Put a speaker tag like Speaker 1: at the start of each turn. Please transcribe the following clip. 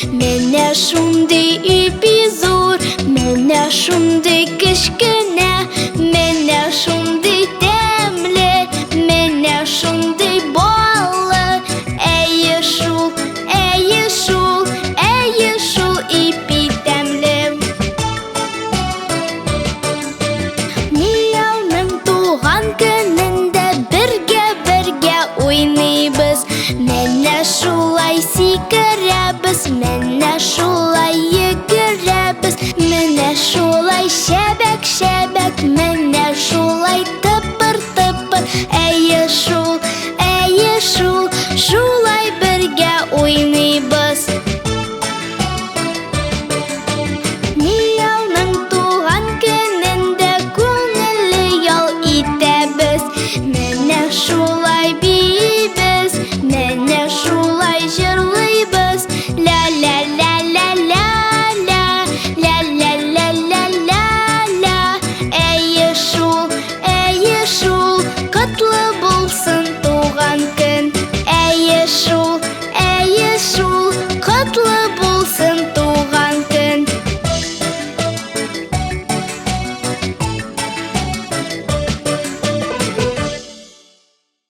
Speaker 1: Менә шундый ипи зур, менә шундый кечкенә, менә шундый тәмле, менә шундый баллы. Әйе шул, әйе шул, әйе шул ипи тәмле. Мияуның туган көнендә бергә-бергә уйныйбыз. Менә шулай сикерәбез, менә шулай йөгерәбез, менә шулай чәбәк-чәбәк, менә шулай.